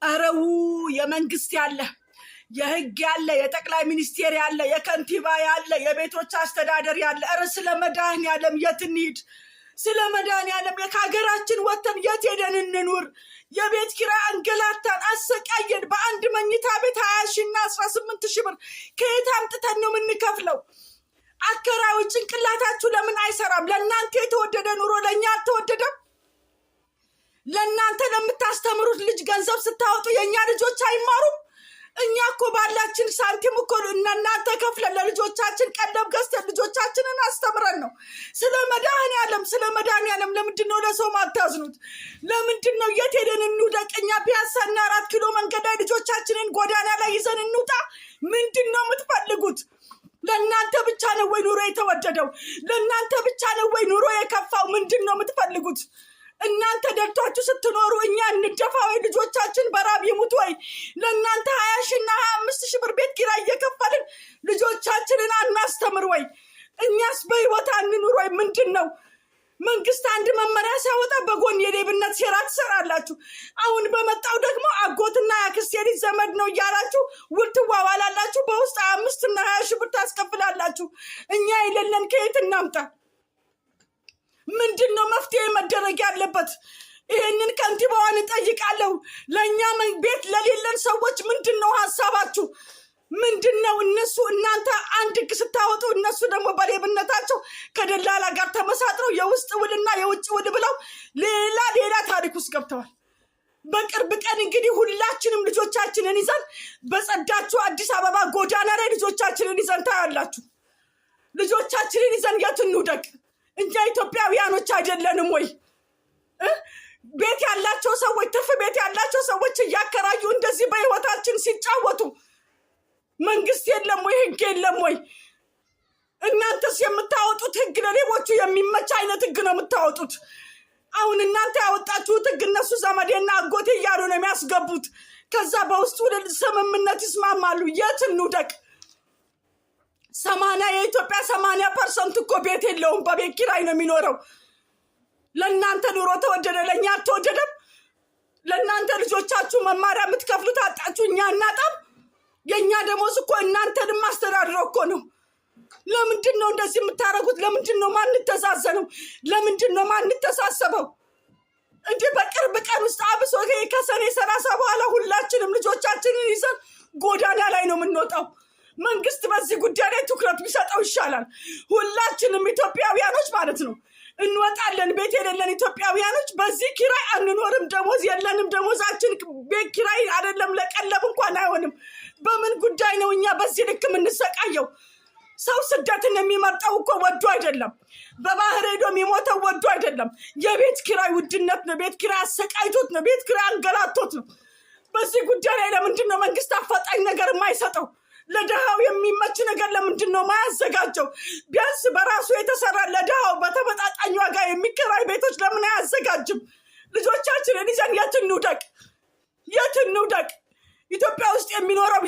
አረው የመንግስት ያለ፣ የህግ ያለ፣ የጠቅላይ ሚኒስቴር ያለ፣ የከንቲባ ያለ፣ የቤቶች አስተዳደር ያለ፣ እረ ስለ መድኃኒዓለም የት እንሂድ? ስለ መድኃኒዓለም ከሀገራችን ወጥተን የት ሄደን እንኑር? የቤት ኪራይ አንገላታን፣ አሰቃየን። በአንድ መኝታ ቤት 20 ሺህ እና 18 ሺህ ብር ከየት አምጥተን ነው የምንከፍለው? አከራዮች ጭንቅላታችሁ ለምን አይሰራም? ለእናንተ የተወደደ ኑሮ ለእኛ አልተወደደም? ለእናንተ ለምታስተምሩት ልጅ ገንዘብ ስታወጡ የእኛ ልጆች አይማሩም? እኛ እኮ ባላችን ሳንቲም እኮ እናንተ ከፍለን ለልጆቻችን ቀለብ ገዝተን ልጆቻችንን አስተምረን ነው። ስለ መድኃኒዓለም፣ ስለ መድኃኒዓለም ለምንድን ነው ለሰው ማታዝኑት? ለምንድን ነው? የት ሄደን እንውደቅ? እኛ ፒያሳና አራት ኪሎ መንገድ ላይ ልጆቻችንን ጎዳና ላይ ይዘን እንውጣ? ምንድን ነው የምትፈልጉት? ለእናንተ ብቻ ነው ወይ ኑሮ የተወደደው? ለእናንተ ብቻ ነው ወይ ኑሮ የከፋው? ምንድን ነው የምትፈልጉት? እናንተ ደልቷችሁ ስትኖሩ እኛ እንደፋ ወይ? ልጆቻችን በራብ ይሙት ወይ? ለእናንተ 20 ሺህ እና 25 ሺህ ብር ቤት ኪራይ እየከፈልን ልጆቻችንን አናስተምር ወይ? እኛስ በህይወት አንኑር ወይ? ምንድን ነው? መንግስት አንድ መመሪያ ሲያወጣ በጎን የሌብነት ሴራ ትሰራላችሁ። አሁን በመጣው ደግሞ አጎትና የአክስቴ ልጅ ዘመድ ነው እያላችሁ ውል ትዋዋላላችሁ። በውስጥ 25 እና 20 ሺህ ብር ታስከፍላላችሁ። እኛ የሌለን ከየት እናምጣ? ምንድን ነው መፍትሄ መደረግ ያለበት? ይህንን ከንቲባዋን እጠይቃለሁ። ለእኛ ቤት ለሌለን ሰዎች ምንድን ነው ሀሳባችሁ? ምንድን ነው? እነሱ እናንተ አንድ ህግ ስታወጡ እነሱ ደግሞ በሌብነታቸው ከደላላ ጋር ተመሳጥረው የውስጥ ውልና የውጭ ውል ብለው ሌላ ሌላ ታሪክ ውስጥ ገብተዋል። በቅርብ ቀን እንግዲህ ሁላችንም ልጆቻችንን ይዘን በጸዳችሁ አዲስ አበባ ጎዳና ላይ ልጆቻችንን ይዘን ታያላችሁ። ልጆቻችንን ይዘን የት እንውደቅ? እኛ ኢትዮጵያውያኖች አይደለንም ወይ? ቤት ያላቸው ሰዎች፣ ትርፍ ቤት ያላቸው ሰዎች እያከራዩ እንደዚህ በህይወታችን ሲጫወቱ መንግስት የለም ወይ? ህግ የለም ወይ? እናንተስ የምታወጡት ህግ ለሌቦቹ የሚመች አይነት ህግ ነው የምታወጡት። አሁን እናንተ ያወጣችሁት ህግ እነሱ ዘመዴና አጎቴ እያሉ ነው የሚያስገቡት። ከዛ በውስጡ ስምምነት ይስማማሉ። የት እንውደቅ? የኢትዮጵያ 80% እኮ ቤት የለውም፣ በቤት ኪራይ ነው የሚኖረው። ለእናንተ ኑሮ ተወደደ፣ ለእኛ አልተወደደም። ለእናንተ ልጆቻችሁ መማሪያ የምትከፍሉት አጣችሁ፣ እኛ እናጣም። የእኛ ደሞዝ እኮ እናንተንም አስተዳድረው እኮ ነው። ለምንድን ነው እንደዚህ የምታደርጉት? ለምንድን ነው ማንተዛዘነው? ለምንድን ነው ማንተሳሰበው? እንዲህ በቅርብ ቀን ውስጥ አብሶ ከሰኔ 30 በኋላ ሁላችንም ልጆቻችንን ይዘን ጎዳና ላይ ነው የምንወጣው። መንግስት በዚህ ጉዳይ ላይ ትኩረት ቢሰጠው ይሻላል። ሁላችንም ኢትዮጵያውያኖች ማለት ነው እንወጣለን። ቤት የሌለን ኢትዮጵያውያኖች በዚህ ኪራይ አንኖርም። ደሞዝ የለንም። ደሞዛችን ቤት ኪራይ አይደለም ለቀለብ እንኳን አይሆንም። በምን ጉዳይ ነው እኛ በዚህ ልክ የምንሰቃየው? ሰው ስደትን የሚመርጠው እኮ ወዶ አይደለም። በባህር ሄዶ የሚሞተው ወዶ አይደለም። የቤት ኪራይ ውድነት ነው። ቤት ኪራይ አሰቃይቶት ነው። ቤት ኪራይ አንገላቶት ነው። በዚህ ጉዳይ ላይ ለምንድን ነው መንግስት አፋጣኝ ነገር የማይሰጠው? ለድሃው የሚመች ነገር ለምንድን ነው ማያዘጋጀው? ቢያንስ በራሱ የተሰራ ለድሃው በተመጣጣኝ ዋጋ የሚከራይ ቤቶች ለምን አያዘጋጅም? ልጆቻችንን ይዘን የት እንውደቅ? የት እንውደቅ? ኢትዮጵያ ውስጥ የሚኖረው